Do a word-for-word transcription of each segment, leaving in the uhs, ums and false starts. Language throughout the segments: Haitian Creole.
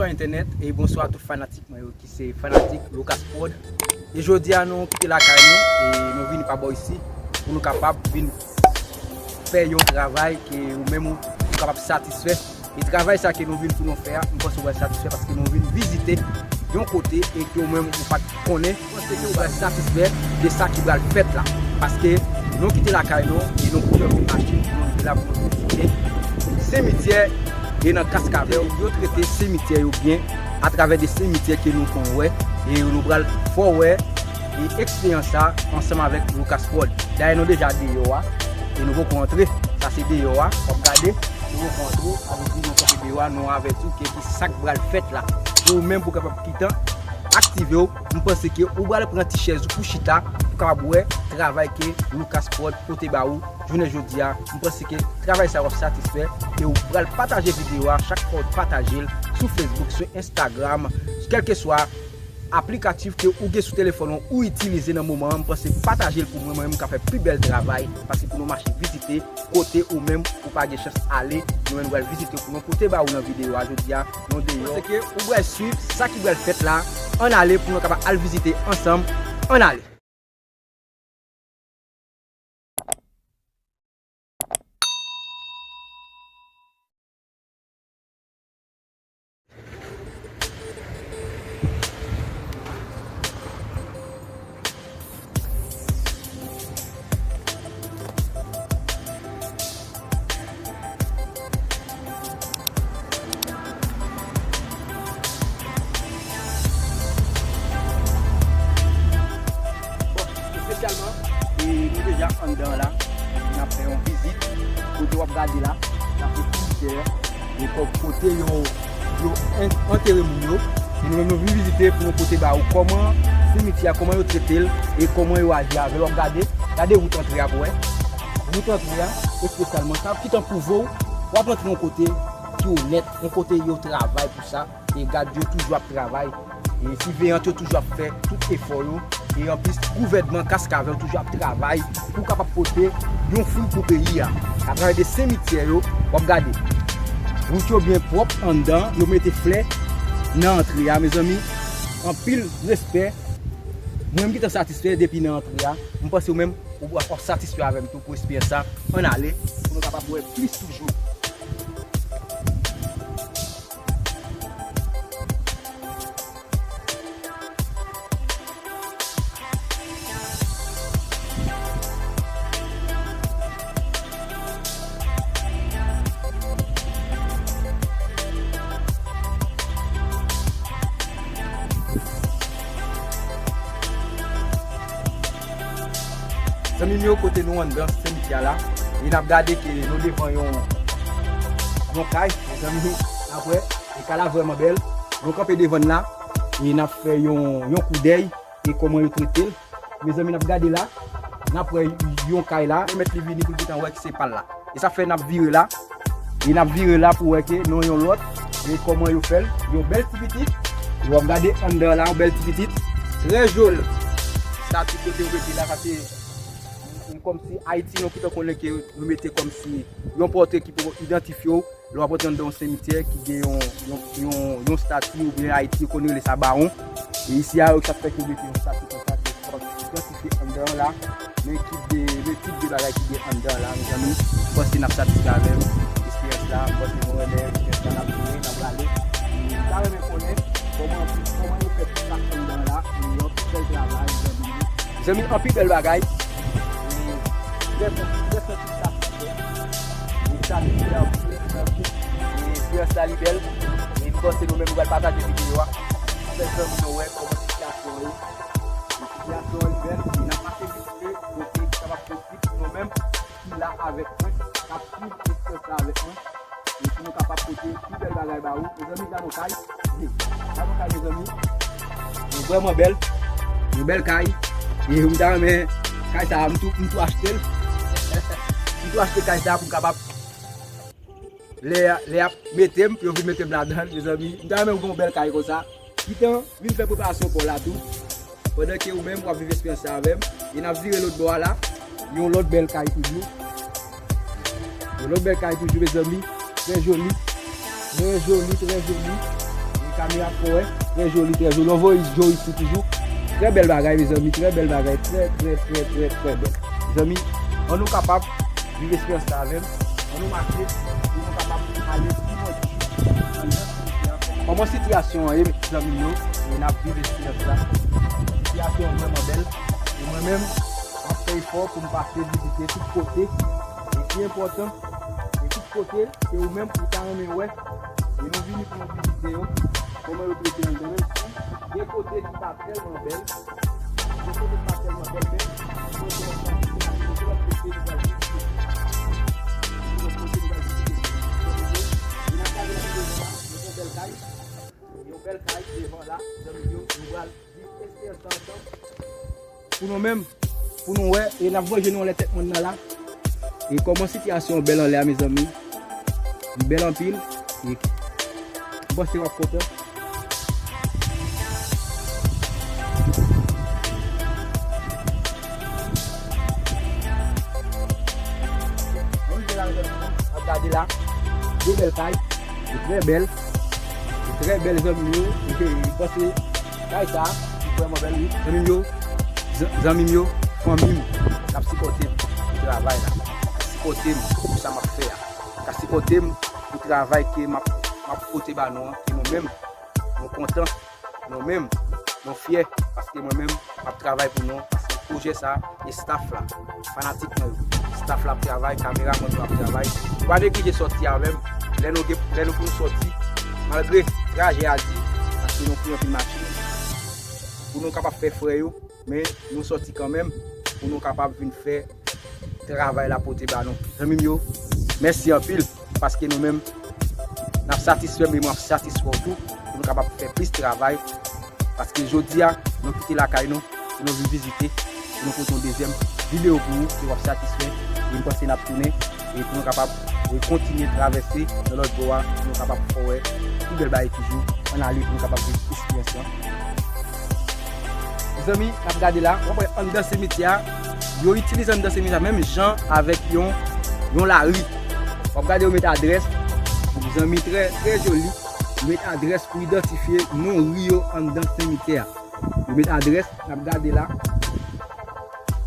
Entènèt, e bonswa tout fanatik mwen yo ki se fanatik Lucas Prod. E jodi a nou kite lakay nou e nou vin pa bò isi pou nou kapab vin fè yon travay ke ou menm ou kapab satisfè. E travay sa ke nou vin pou nou fè a, m panse ou pral satisfè paske nou vin vizite yon kote e ke ou menm ou pa t konnen. M panse ke ou pral satisfè de sa ki pral fèt la. Paske nou kite lakay nou e nou pran yon machin pou nou rive la pou nou vizite simityè e nan Kaskavèl. Yo trete simityè yo byen atravè de simityè ke nou konn wè e nou pral fè w wè e eksperyans sa ansanm avèk Lucas Prod. Dayè nou deja deyò a e nou poko antre. Sa se deyò a, w ap gade, nou poko antre, sa vle di nou kanpe deyò a, nou avèti w ke ki sa k pral fèt la. Pou ou menm pou w kapab gentan aktive w, m panse ke ou pral pran ti chèz ou pou chita pou w kapab wè travay ke Lucas Prod pote ba ou jounen jodi a. M panse ke travay sa w ap satisfè e ou pral pataje videyo a chak fwa ou pataje l sou Facebook, sou Instagram, kèlkeswa aplikatif ke ou gen sou telefòn ou, ou itilize nan moman an, m panse pataje l pou mwen, mwen menm ka fè pi bèl travay, paske pou nou mache vizite kote ou menm ou pa gen chans ale, nou menm nou pral vizite pou nou pote ba ou nan videyo a jodi a, nou deyò. M panse ke ou pral swiv sa ki pral fèt la, ann ale pou nou kapab al vizite ansanm, ann ale. Bon, espesyalman, e nou deja anndan la, n ap fè yon vizit. Kote w ap gade la, n ap fè plizyè, e ko-, kote yo, yo en-, antere moun yo. E nou menm nou vin vizite pou nou pote ba ou kòman simityè a, kòman yo trete l, e kòman yo aji avè l. W ap gade, gade wout antre a pou wè. Wout antre a, espesyalman, sa ki tan pwouve w, w ap rantre yon kote ki onèt, yon kote yo travay pou sa. E gad yo toujou ap travay. E siveyant yo toujou ap fè tout efò yo. E anplis, gouvènman Kaskavèl toujou ap travay pou kapab pote yon fwi pou peyi a. Atravè de simityè yo, w ap gade. Wout yo byen pwòp anndan, yo mete flè nan antre a, mezanmi. Anpil respè. Mwen, m gentan satisfè depi nan antre a. M panse ou menm, ou, w ap satisfè avè m tou pou esperyans sa. Ann ale, pou nou kapab wè plis toujou. Zanmi m yo, kote nou anndan simityè a la, e n ap gade ke nou devan yon, yon kay, zanmi m, apre, e kay la vrèman bèl. Nou kanpe devan l la, e n ap fè yon, yon koudèy, e kòman yo trete l. Mezanmi, n ap gade la, n ap wè yon kay la, remèt li vini pou l gentan wè ki se pa l la. E sa fè n ap vire la. E n ap vire la pou wè ke non yon lòt. E kòman yo fè l. Yon bèl ti pitit. W ap gade anndan la, yon bèl ti pitit. Trè joli. Sa ti kote yo mete la, sa se kòmsi Ayiti, nou gentan konnen ke yo mete kòmsi yon pòtre ki poko idantifye w. Lè w ap rantre anndan yon simityè ki gen yon, yon, yon, yon estati oubyen Ayiti, yo konn rele sa bawon. E isi a, yo sa fè ke yo mete yon estati konsa, ki idantifye anndan an la. Men ki de, men tip de bagay ki gen anndan an la, mezanmi. M panse n ap satisfè avè m. Esperyans la, m panse nou renmen esperyans la, n ap vini, n ap prale. M ta renmen konnen kòman, kòman yo fè tout sa anndan an la. E yon bèl travay, mezanmi. Mezanmi, anpil bèl bagay. E, trè, trè, trè, trè, trè, e sa, li bèl, li bèl, li bèl. E, esperyans la, li bèl. E m panse nou menm, nou pral pataje videyo a. Fè zanmi nou wè kòman sitiyasyon an ye. E sitiyasyon an, li bèl. E n ap mache vizite kote ki kapab posib pou nou menm ki la avèk mwen, k ap swiv eksperyans la avèk mwen. E pou nou kapab pote pi bèl bagay ba ou. Mezanmi, gade yon kay. Gade yon kay, mezanmi. Li vrèman bèl. Yon bèl kay. E m ta renmen kay sa a, m tou, m tou achte l. M tou achte kay sa a pou m kapab, lè, lè y ap mete m, pou yo vin mete m ladan l, mezanmi. M ta renmen gen yon bèl kay konsa. Gentan vin fè preparasyon pa w la tou. Pandan ke ou menm w ap viv eksperyans sa avè m, e n ap vire lòt bò a la, yon lòt bèl kay toujou. Yon lòt bèl kay toujou, mezanmi. Trè joli. Trè joli, trè joli. E Kamera fò wè, trè joli, trè joli. On voye Joe isi toujou. Trè bèl bagay, mezanmi, trè bèl bagay, trè, trè, trè, trè, trè bèl. Mezanmi, ann nou kapab viv esperyans sa avè m. Ann nou mache pou nou kapab ale pi lwen toujou anndan simityè a. Kòman sitiyasyon an ye, zanmi m yo? E n ap viv esperyans la. Sitiyasyon an vrèman bèl. E mwen menm, m ap fè efò pou m pase vizite tout kote. E pi enpòtan, e tout kote ke ou menm ou ta renmen wè. E nou vini pou nou vizite yo. Kòman yo trete anndan, menm si gen kote ki pa tèlman bèl. Gen kote ki pa tèlman bèl, men kote lòt kote, kote lòt kote nou pral vizite. Kote lòt kote nou pral vizite. E n ap gade la devan la, yon bèl kay. Yon bèl kay devan la, zanmi yo, nou pral viv esperyans sa ansanm. Pou nou menm, pou nou wè, e n ap vanje nou anlè tèt mòn nan la. E kòman sitiyasyon an bèl anlè a, mezanmi? Li bèl anpil. E m panse w ap kontan. Ap gade la. De bèl kay. Li trè bèl. Li trè bèl, zanmi m yo. M panse kay sa, li vrèman bèl, wi. Zanmi m yo, zan- zanmi m yo, fanmi m, k ap sipòte m pou travay la. K ap sipòte m pou sa m ap fè a. K ap sipòte m pou travay ke m ap, m ap pote ba nou an, ke nou menm, nou kontan, nou menm, nou fyè, paske mwen menm, m ap travay pou nou, paske pwojè sa, e staff la, fanatik mwen yo, staff la ap travay, kameramàn yo ap travay. Nou pa neglije sòti avè m, lè nou gen, lè nou pou nou sòti, malgre trajè a di, paske nou pran anpil machin, pou nou kapab fè frè yo, men nou sòti kanmenm, pou nou kapab vin fè travay la pote ba nou. Zanmi m yo, mèsi anpil, paske nou menm, n ap satisfè m, e mwen ap satisfè w tou, pou nou kapab fè plis travay, paske jodi a, nou kite lakay nou, pou nou vin vizite, pou nou pote yon dezyèm videyo pou ou, ke w ap satisfè, e m panse n ap tounen, e pou nou kapab, e, kontinye travèse nan lòt bò a, pou nou kapab fè wè pi bèl bagay toujou, ann ale pou nou kapab viv eksperyans lan. Mezanmi, n ap gade la, w ap wè anndan simityè a, yo itilize anndan simityè a menm jan avèk yon, yon lari. W ap gade yo met adrès, zanmi, trè, trè joli, yo met adrès pou idantifye non ri yo anndan simityè a. Yo met adrès, n ap gade la.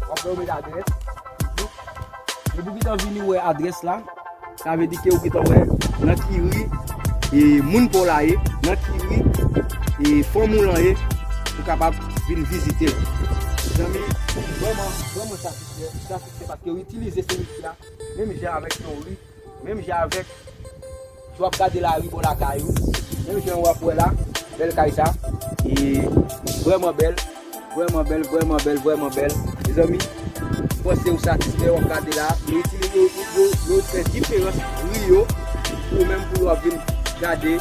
W ap wè yo met adrès. Depi w gentan vini wè adrès la, sa vle di ke ou gentan wè nan ki ri, e, moun pa w la ye, nan ki ri, e, fanmi w lan ye, pou kapab vin vizite l. Mezanmi, vrèman, vrèman satisfè, satisfè paske yo itilize simityè a menm jan avèk yon ri, menm jan avèk, si w ap gade lari bò lakay ou, menm jan w ap wè la, bèl kay sa, e vrèman bèl, vrèman bèl, vrèman bèl, vrèman bèl. Mezanmi, m panse ou satisfè, w ap gade la, yo itilize, yo, yo, yo, yo fè diferans ri yo, pou ou menm pou w ap vin gade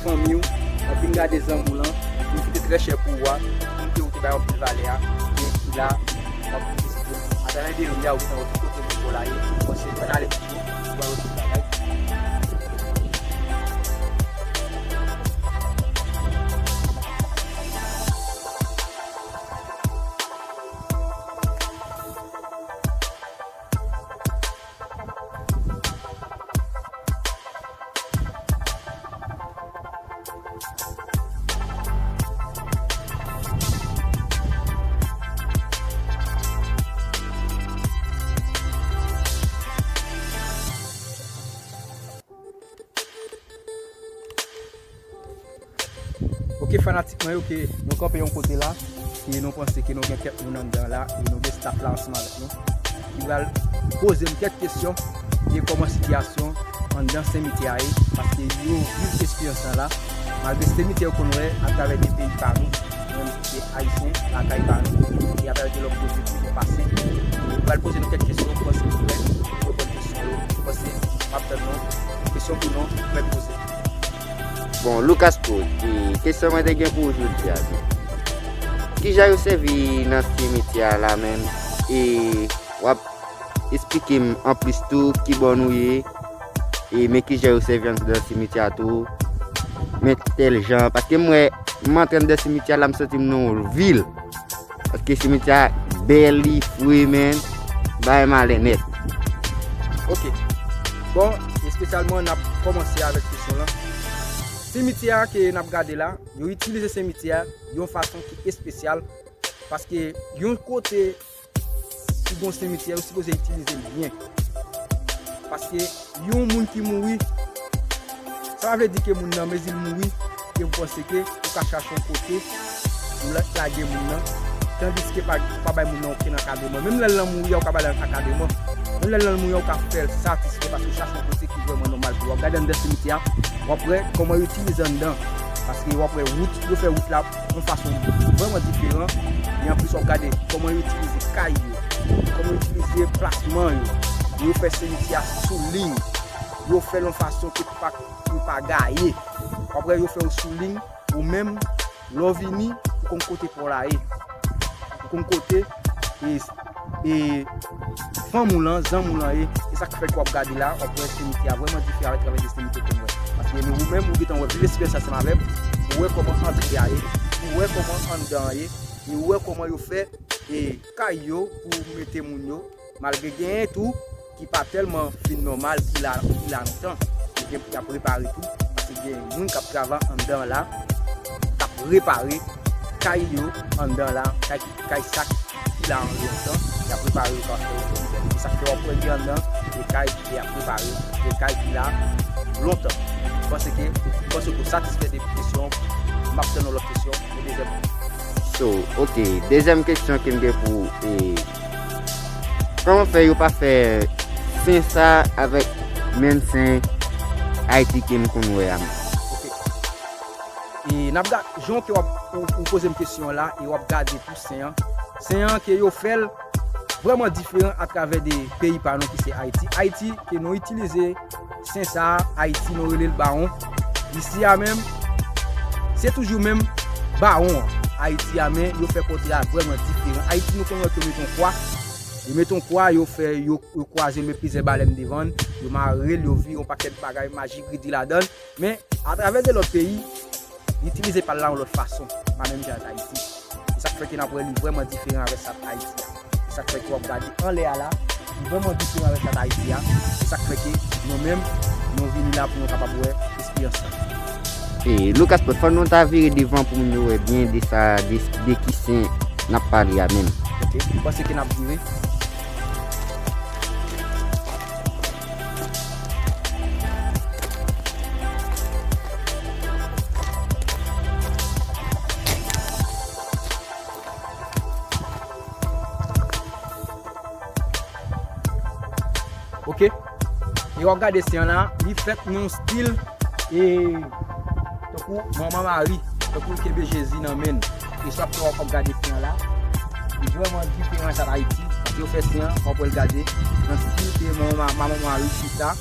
fanmi w, w ap vin gade zanmi w lan, moun ki te trè chè pou ou a, moun ke ou te bay anpil valè a, e ki la, w ap vin vizite l. Atravè de ri a, ou gentan wè tout kote moun pa w la ye, w panse, ann ale. Ok, fanatik mwen yo, ke nou kanpe yon kote la, e nou panse ke nou gen kèk moun anndan la, e nou gen staff la ansanm avèk nou, ki pral poze m kèk kesyon de kòman sitiyasyon anndan simityè a ye, paske yo viv eksperyans lan la, malgre simityè yo konn wè atravè de peyi pa nou, menm se ayisyen, lakay pa nou, e atravè de lòt kote tou, nou pase. Yo pral poze nou kèk kesyon, m panse nou prè pou reponn kesyon yo, m panse m ap tann nou, kesyon pou nou, prè poze. Bon, Lucas Pro, e, kesyon mwen te gen pou ou jodi a, se, kijan yo sèvi nan simityè a la menm? E w ap esplike m anplis tou kibò nou ye, e men kijan yo sèvi anndan simityè a tou, men tèl jan, paske m wè, m antre anndan simityè a la, m santi m nan yon vil. Paske simityè a bèl, li fre, men bagay malè nèt. Ok. Bon, espesyalman, n ap kòmanse avèk kesyon lan. Simityè a ke n ap gade la, yo itilize simityè a yon fason ki espesyal, paske yon kote ki gon simityè, yo sipoze itilize l byen. Paske yon moun ki mouri, sa pa vle di ke moun nan, mezi l mouri, ke ou panse ke ou ka chache yon kote pou la-, lage moun nan, tandiske pa, ou pa bay moun nan okenn ankadreman. Menm lè l lan mouri a, ou ka ba l ankadreman. Menm lè l lan mouri a, ou ka fè l satisfè paske ou chache yon kote ki vrèman nòmal pou li. W ap gade anndan simityè a, w ap wè kòman yo itilize anndan. Paske w ap wè wout, yo fè wout la yon fason vrèman diferan. E anplis, w ap gade kòman yo itilize kay yo, kòman yo itilize plasman yo. Yo fè simityè a sou liy. Yo fè l yon fason ke pou pa, pou pa gaye. W ap wè yo fè w sou liy, ou menm, lè w vini, ou konn kote kò w la ye. Ou konn kote, e, e, fanm ou lan, zanmi w lan ye. E sa k fè ke w ap gade la, w ap wè simityè a vrèman diferan atravè de simityè ke nou wè. Paske nou, ou menm, ou gentan wè, viv eksperyans ansanm avè m, ou wè kòman antre a ye, ou wè kòman anndan an ye, e ou wè kòman yo fè, e, kay yo pou mete moun yo, malgre genyen tou ki pa tèlman fin nòmal, ki la, ki la lontan. Yo gen pou y ap repare tou, paske gen moun k ap travay anndan la, k ap repare kay yo anndan la, kay, kay sa ki la lontan, y ap repare yo, pa fè yo pwoblèm. E sa k fè w ap wè gen anndan, e kay ki ap repare, e kay ki la lontan. M panse ke, m panse ke w satisfè de kesyon, m ap tann yon lòt kesyon, yon dezyèm. So, ok, dezyèm kesyon ke m gen pou ou, e, kòman fè yo pa fè sen sa avèk menm sen Ayiti ke m konn wè a menm? Ok. E n ap ga-, jan ke w ap, ou, ou poze m kesyon an la, e w ap gade tou sen an. Sen an ke yo fè l vrèman diferan atravè de peyi pa nou ki se Ayiti. Ayiti, ke nou itilize sen sa a, Ayiti, nou rele l bawon. Isi a menm, se toujou menm bawon an. Ayiti a, men yo fè pòtre a vrèman diferan. Ayiti, nou konn wè ke yo mete yon kwa. Yo mete yon kwa, yo fè, yo, yo kwaze l, met plizyè balèn devan l, yo mare l, yo vire yon pakèt bagay majik, gridi ladan l. Men, atravè de lòt peyi, li itilize pal la yon lòt fason, pa menm jan ak Ayiti. E sa k fè ke n ap wè li vrèman diferan avèk sa k Ayiti a. E sa k fè ke w ap gade anlè a la, li vrèman diferan avèk sa k Ayiti a. E sa k fè ke nou menm, nou vini la pou nou kapab wè eksperyans la. E, Lucas Pod, fò nou ta vire devan pou moun yo wè byen de sa, de, de ki sen n ap pale a menm. Ok, m panse ke n ap vire. Ok. E w ap gade sen an la, li fèt nan yon stil, e, tankou Manman Mari, tankou l kenbe Jezi nan men l. E sa k fè w ap gade sen an la, li vrèman diferan ak Ayiti. Paske yo fè sen an, w ap wè l gade, nan stil ke Manman, Manman Mari chita,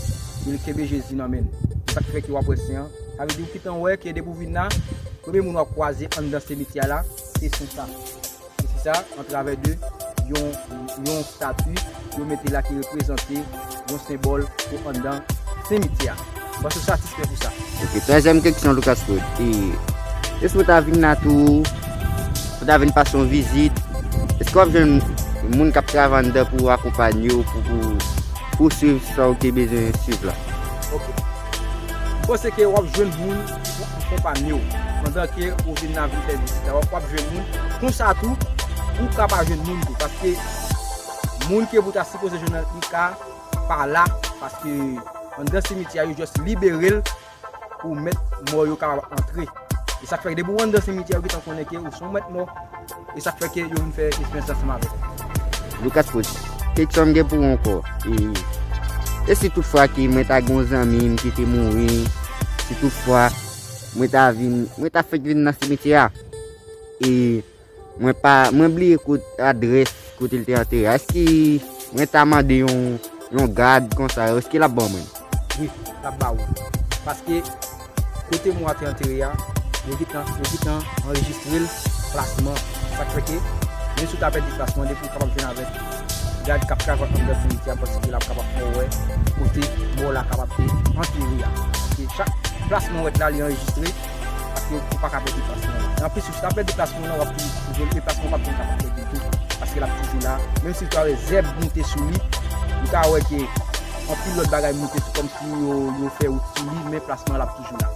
e l kenbe Jezi nan men l. E sa k fè ke w ap wè sen an. Sa vle di ou gentan wè ke depi w vin la, premye moun w ap kwaze anndan simityè a la, se sen sa. E se sa, antravè de yon, yon estati yo mete la ki reprezante yon senbòl pou anndan simityè a. M panse w satisfè pou sa. Ok, twazyèm keksyon, Lucas Pod. E, èske w ta vin la tou, w ta vin pase yon vizit, èske w ap jwenn moun k ap travay anndan pou akonpanye w, pou, pou, pou swiv sa w te bezwen swiv la? Ok. M panse ke w ap jwenn moun ki pou akonpanye w pandan ke ou vin la vin fè vizit la. W ap, w ap jwenn moun. Konsa tou, ou ka pa jwenn moun tou. Paske moun ke pou ta sipoze jwenn nan, li ka pa la. Paske anndan simityè a, yo jis libere l pou mèt mò yo kapab antre. E sa k fè ke depi w anndan simityè a, yo gentan konnen ke ou se yon mèt mò. E sa k fè ke yo vin fè eksperyans ansanm avèk ou. Lucas Pod, keksyon m gen pou ou ankò. E, e si toutfwa ke mwen ta gen yon zanmi m ki te mouri, si toutfwa mwen ta vin, mwen ta fèk vin nan simityè a, e mwen pa, mwen bliye kot, adrès kote l te antere a, èske mwen ta mande yon, yon gad konsa, èske l ap ban mwen? Wi, l ap ba ou. Paske kote mò a te antere a, yo gentan, yo gentan anrejistre l, plasman. Sa k fè ke, menm si w ta pèdi plasman, depi w kapab jwenn avèk gad k ap travay anndan simityè a, paske l ap kapab fè w wè kote mò la kapab te antere a. Paske chak plasman w wè la, li anrejistre, paske ou pa ka pèdi plasman an. E anplis, si w ta pèdi plasman an, w ap toujou twouve l, e plasman an p ap janm kapab pèdi tou, paske l ap toujou la. Menm si w ta wè zèb moute sou li, ou ka wè ke anpil lòt bagay moute tou, kòmsi yo, yo fè wout sou li, men plasman an ap toujou la.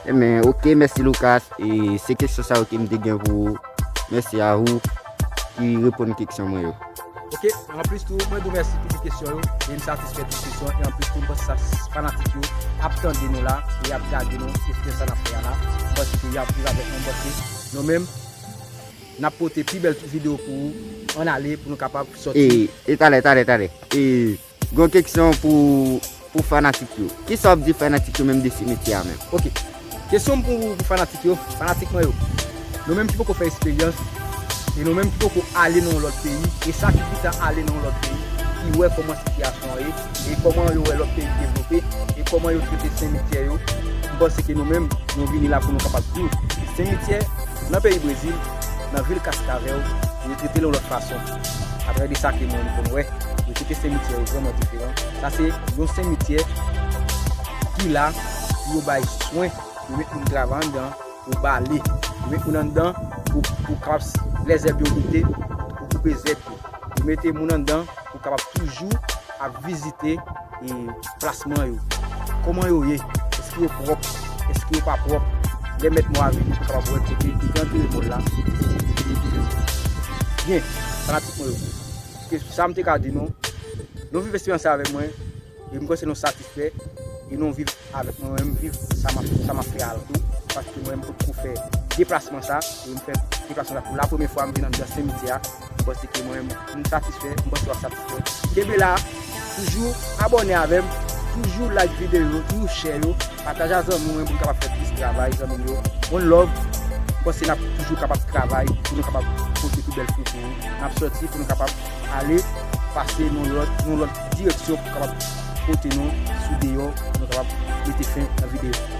Ebyen, ok, mèsi Lucas. E se kesyon sa yo ke m te gen pou ou. Mèsi a ou ki reponn kesyon mwen yo. Ok, anplis tou, mwen di w mèsi pou tout kesyon yo. E m satisfè tout kesyon. E anplis tou, m panse sa fanatik yo ap tande nou la. E ap gade nou. E se sa n ap fè a la. M panse ke y ap viv avèk nou. M panse nou menm, n ap pote pi bèl videyo pou ou. Ann ale, pou nou kapab sòti. E, e talè, talè, talè. E, gon kesyon pou, pou fanatik yo. Kisa w ap di fanatik yo menm de se metye a menm? Ok. Kesyon m pou, pou fanatik yo, fanatik mwen yo. Nou menm ki poko fè eksperyans, e nou menm ki poko ale nan yon lòt peyi, e sa ki gentan ale nan yon lòt peyi, ki wè kòman sitiyasyon an ye, e kòman yo wè lòt peyi devlope, e kòman yo trete senmityè yo. M panse ke nou menm, nou vini la pou nou kapab di w, senmityè nan peyi Brezil, nan vil Kaskavèl, yo trete l yon lòt fason. Atravè de sa ke mwen, m konn wè, yo trete senmityè yo vrèman diferan. Sa se yon senmityè ki la pou yo bay swen, yo met moun travay anndan pou bale, yo met moun anndan pou, pou kapab, lè zèb yo moute, pou koupe zèb yo. Yo mete moun anndan pou kapab toujou ap vizite e plasman yo. Kòman yo ye? Èske yo pwòp? Èske yo pa pwòp? Lè mèt mò a vini pou kapab wè kote li te antere mò l la. Byen, fanatik mwen yo. Ke sa m te ka di nou, nou viv eksperyans sa avèk mwen, e m panse nou satisfè, e nou viv avèk mwen, mwen m viv sa m ap, sa m ap fè a tou, paske mwen m potko fè deplasman sa, e m fè deplasman sa pou la premyè fwa m vin anndan senmityè a. M panse ke mwen, m satisfè, m panse w ap satisfè. Kenbe la, toujou abòne avè m, toujou like videyo yo, toujou share yo, pataje a zanmi w, pou n kapab fè plis travay, zanmi m yo. One love, m panse n ap toujou kapab travay, pou nou kapab pote pi bèl fri pou ou. N ap sòti pou nou kapab ale, pase nan lòt, nan lòt direksyon pou kapab pote nou sou deyò, pou nou kapab mete fen nan videyo.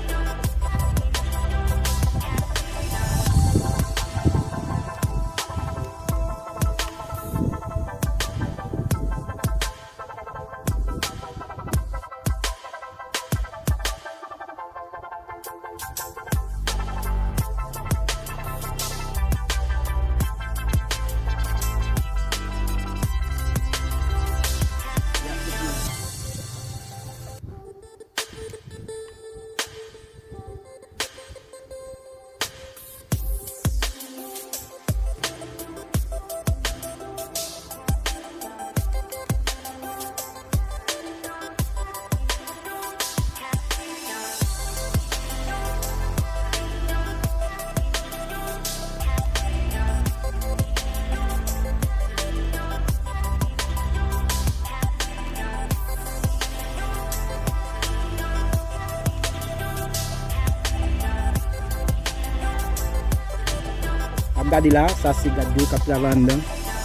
Ap gade la, sa se gad yo k ap travay anndan.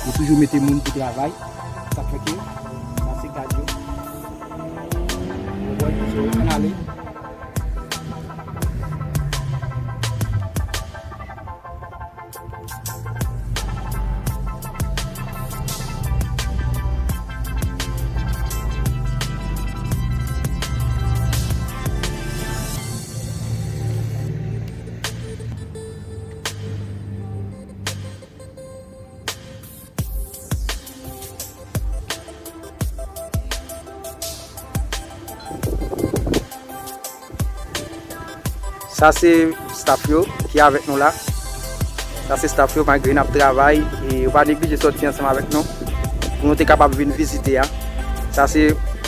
Yo toujou mete moun pou travay. Sa k fè ke, sa se gad yo. Ou wè, so, ann ale. Sa se staff yo ki avèk nou la. Sa se staff yo, malgre n ap travay, e yo pa neglije sòti ansanm avèk nou pou nou te kapab vin vizite a. Sa se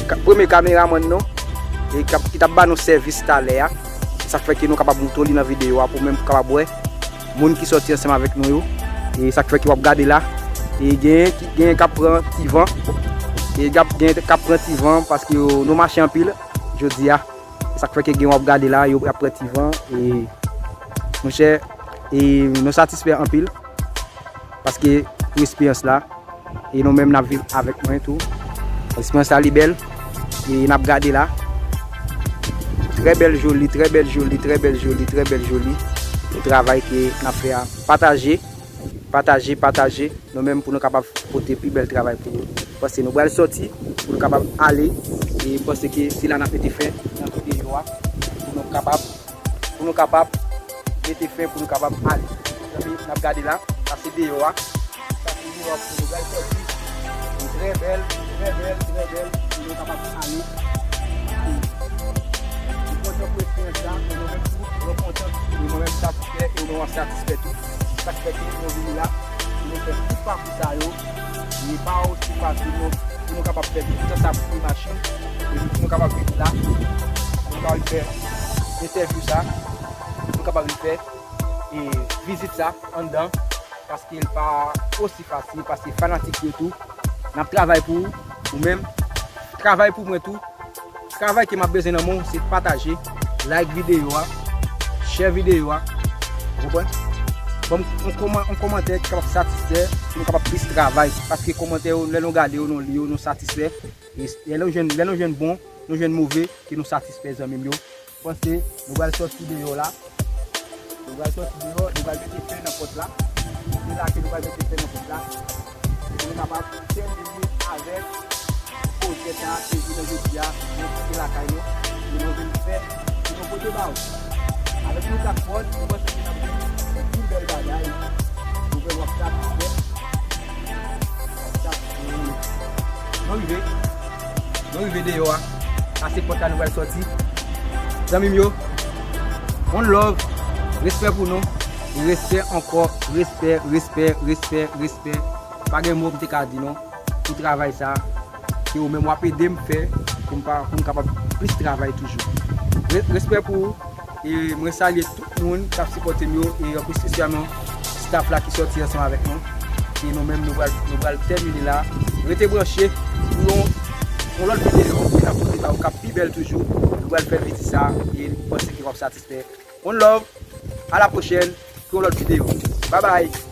ka-, premye kameramann nou, e k ap, ki t ap ba nou sèvis talè a. Sa k fè ke nou kapab montre w li nan videyo a pou menm pou kapab wè moun ki sòti ansanm avèk nou yo. E sa k fè ke w ap gade la. E genyen ki, genyen k ap pran ti van. E k ap, genyen k ap pran ti van paske yo, nou mache anpil jodi a. Sa k fè ke gen w ap gade la, yo ap pran ti van. E monchè, e nou satisfè anpil paske pou esperyans la. E nou menm n ap viv avèk mwen tou. Eksperyans la li bèl. E n ap gade la. Trè bèl joli, trè bèl joli, trè bèl joli, trè bèl joli. Pou travay ke n ap fè a. Pataje, pataje, pataje. Nou menm pou nou kapab pote pi bèl travay pou nou. Paske nou pral sòti, pou nou kapab ale. E paske se la n ap mete fen nan videyo a. Pou nou kapab pou nou kapab mete fen, pou nou kapab ale. Zanmi, n ap gade la, sa se deyò a. Sa se deyò a pou nou pral sòti. Li trè bèl, trè bèl, trè bèl, pou nou kapab ale. Li kontan Pou eksperyans la, e nou menm tou, nou kontan, e nou menm satisfè, e nou satisfè tou. Sa k fè ke nou vini la, pou nou fè tout pakou sa yo. Li pa osi fasil, non, pou nou kapab fè tout tan sa pou machin, epi pou nou kapab vin la, pou nou kapab fè entèvyou sa, pou nou kapab fè, e, vizit sa anndan, paske l pa osi fasil, paske fanatik yo tou, n ap travay pou ou, ou menm, travay pou mwen tou. Travay ke m ap bezwen nan men w, se pataje, like videyo a, share videyo a, ou konprann? Ban m yon kòman-, yon kòmantè ki kapab satisfè, pou nou kapab plis travay. Paske kòmantè yo, lè nou gade yo, nou li yo, nou satisfè. E lè nou jwenn, lè nou jwenn bon, nou jwenn move, ke nou satisfè, zanmi m yo. Panse, nou pral sòti deyò la. Nou pral sòti deyò, nou pral mete fè nan pòt la. Se la ke nou pral mete fè nan pòt la. Pou nou kapab tèmine avèk pwojè sa a, ke jounen jodi a, nou kite lakay nou, e nou vin fè, pou nou pote ba ou. Avèk nou kat pòt, nou panse ke n ap gen yon pil bèl bagay. Nou fè w ap satisfè. W ap satisfè. Nou rive. Nou rive deyò a. Sa se pòt la nou pral sòti. Zanmi m yo, one love, respè pou nou. Respè ankò, respè, respè, respè, respè. Pa gen mo m te ka di non. Pou travay sa, ke ou menm w ap ede m fè, pou m pa, pou m kapab plis travay toujou. Re-, respè pou ou, e mwen salye tout moun k ap sipòte m yo, e an plis espesyalman staff la ki sòti ansanm avèk nou. E nou menm, nou pral, nou pral tèmine la. Rete branche pou yon, yon lòt videyo ke n ap pote ba ou k ap pi bèl toujou. Nou pral fè vizit sa, e m panse ke w ap satisfè. One love, a la pwochèn, pou yon lòt videyo. Bye bye.